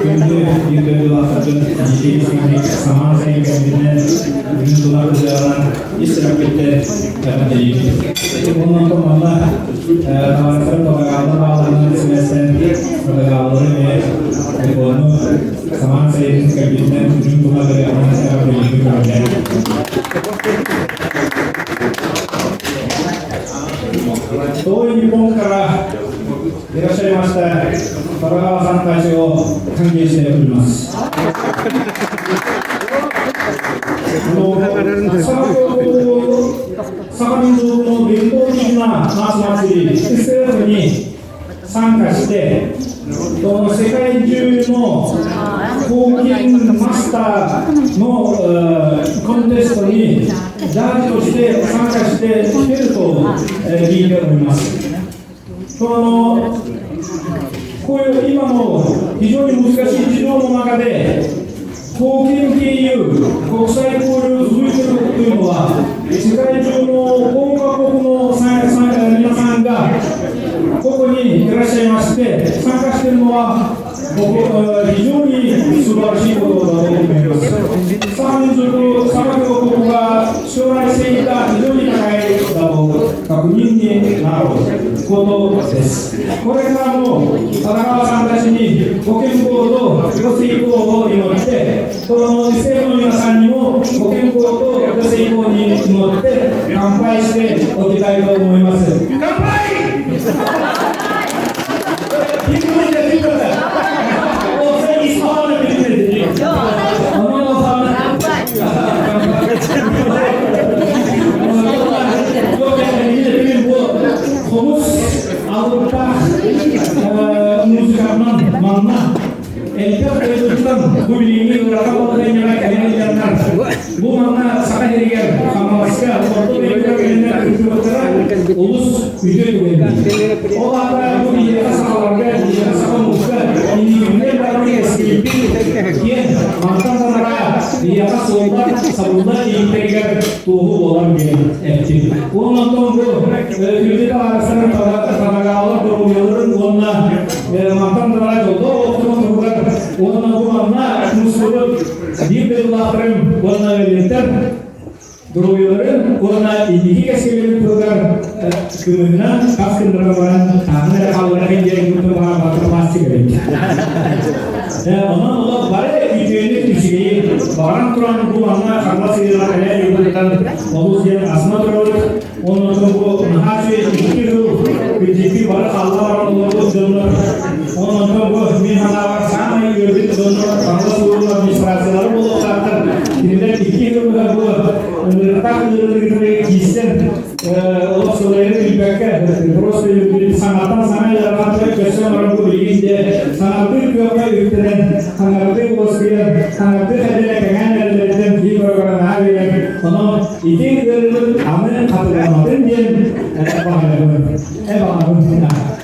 Күндү биир дойдулаахтарбын итии-истиҥник самаан сайын кэлбитинэн бүгүн тулар ыһыаҕынан ис сүрэхпиттэн эҕэрдэлиибин. Оннуттан манна табаарыстар Талагаалар баалларынан сибээстээн Талагааллары эмиэ телефону самаан сайын кэлбитинэн күнүн тулар ыһыаҕынан эҕэрдэлиирбин көҕүлээн. 遠い日本からいらっしゃいました田中さんたちを歓迎しております。サハ民族の伝統的な夏祭り、政府に参加して、この世界中の貢献マスターのコンテストにジャッジとして参加してきていると聞いております。そのこういう今の非常に難しい事情の中で、貢献経由、国際交流を続いているというのは、世界中の4カ国の皆さんがここにいらっしゃいまして、参加しているのは、僕非常に素晴らしいことだと思います。サハ民族、サハ共和国が将来性が非常に高いだと確認になることです。これからも田中さんたちにご健康とご成功を祈って、この政府の皆さんにもご健康とご成功に祈って乾杯しておきたいと思います。乾杯。Хомус алыптаах музыканан манна элбэх дойдуттан бу билиҥҥи ыарахан балаһыанньаҕа кэлэн сылдьаннар бу манна Саха сиригэр Хаҥаласка Орто дойдуга кэлэннэр кыттыбыттара олус үтүө түгэн. Ол аата бу биһиэхэ сахаларга, биһиэхэ саха омукка инникитинэн даҕаны кэскилбит киэҥ, мантан санараа биһиэхэ суоллар сабыллар ииттэригэр туоһу буолар диэн эттим. Уонна оттон бу күндү табаарыстарым танагаалар доруобуйаларын уонна мантан танара дьоллоох олохторун туһугар уонна бу манна мустубут биир дойдулаахтарым уонна ыалдьыттар доруобуйаларын уонна инники кэскиллэрин туһугар кымыһынан хас гыннаран баран таһын эрэ хаалларан диэн куттан пластик эбит. Онон олох бары үтүөнү үчүгэйи баҕаран туран бу манна Хаҥалас ыйыгар кэлэн ыйбытыттан олус диэн астына турабыт. Оннуттан бу наһаа үчүгэй 2 жыл күндүкү бары халла баран олорбут дьоннор. Оннуттан бу мин санаабар саамай үөрбүт дьоннор Хаҥалас улууһун администрациялара буолуохтаахтар. Кинилэр 2 жылга бу ынырыктаах ыарыытыгар киирсэн олох сылайы билбэккэ просто саҥаттан саҥа ыарахан көссөн баран бу билигин де саҥардыы күөххэ үктэнэн саҥардыы уоскуйан саҥардыы хадера кэҥээн эрэллэриттэн кии көрө наһаа биэрэн онон ити ыарыыбыт аны хатыламматын диэн баҕарабын баҕарабын.